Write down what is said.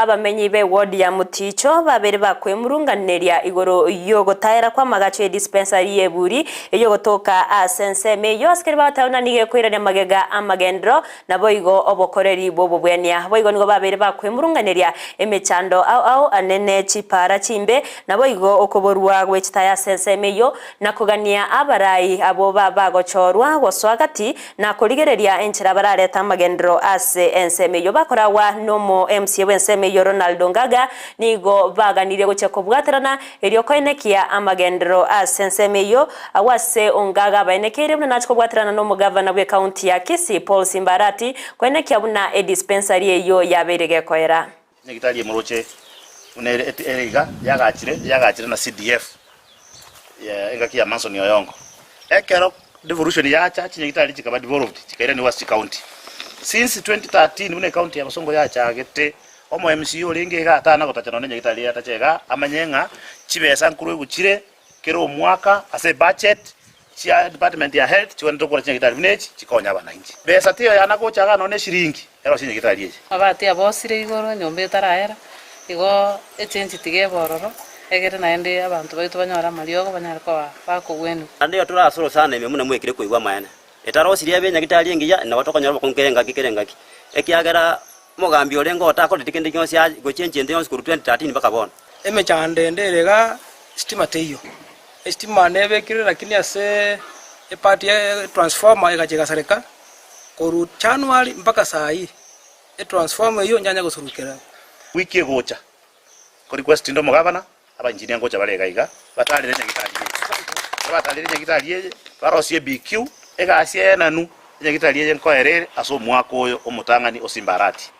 Abamenyi b'eward ya Muticho babere bakwemurunganeria igoro y'ogotaera kw'amagacho e dispensary y'eburi eyogotoka ase ensemo eyio ase keria bagoteba buna nigo ekoirania magega amagenderero naboigo obokoreri bw'obobwenia. Boigo nigo babeire bakwemurunganeria emechando ao ao anene chipaara chimbe naboigo okoborwa gwe chitaya ase ensemo eyio na kogania abarai abwo bagochorwa gosoa gati na korigereria enchera bararete amagenderero ase ensemo eyio bakoragwa nomo MCA bw'ensemo eyio Ronald Ongaga nigo baganirie gochia kobwaterana erio koenekia amagenderero ase ensemo eyio agwo ase Ongaga abaenekeire buna nache kobwaterana nomogavana bw'ecounty ya Kisii Paul Simba Arati koenekia buna edispensary eyio yabeire gekoera. Nyagitari emoroche buna ere ere iga yagachire yagachire na CDF ya engaki ya Manson Oyongo. Ekero devolution yacha chinyagitari chikaba devolved chikairanigwa ase chicounty. Since 2013 buna ecounty ya Bosongo yachagete, omo MCA orenge iga atana gotacha nonye nyagitari eye atache igaa amanye ng'a chibesa nkorwegwa chire kera omwaka ase ebudget Chia department ya health chigwenerete gokora chinyagitari buna echi chikonye abanainchi. Besa teiyo yana gocha igaa nonya eshiringi erosie nyagitari eye. Amabati abosire igoro, enyomba etaraera, igo echenchi tiga ebe ororo, egere naende abanto baito banyore amariogo banyare koba bakogwenigwa. Naende igo tore ase orosana ime buna mwekire koigwa amaene. Etarosirie ebe enyagitari engiya, nabo tokonyora obokongu kera engaki kera engaki, ekiagera omogambi orenge otakoreti kende gionsi aye gochenchia ente yonsi korwa 2013 mpaka bono. Emechando ende ere igaa, sitima teiyo. Esitima nebekire lakini ase epart ya transformer egacha egasareka korwa January mpaka saii etransformer eyio nyanya gosurukera. Wiki egocha ko request inde omogabana, aba engineer ngocha bare iga iga batarere nyagitari eye. Ekero batarire nyagitari eye barosie BQ egasi eye enanu enyagitari eye nkoera ere ase omwaka oyo omotang'ani o Simba Arati.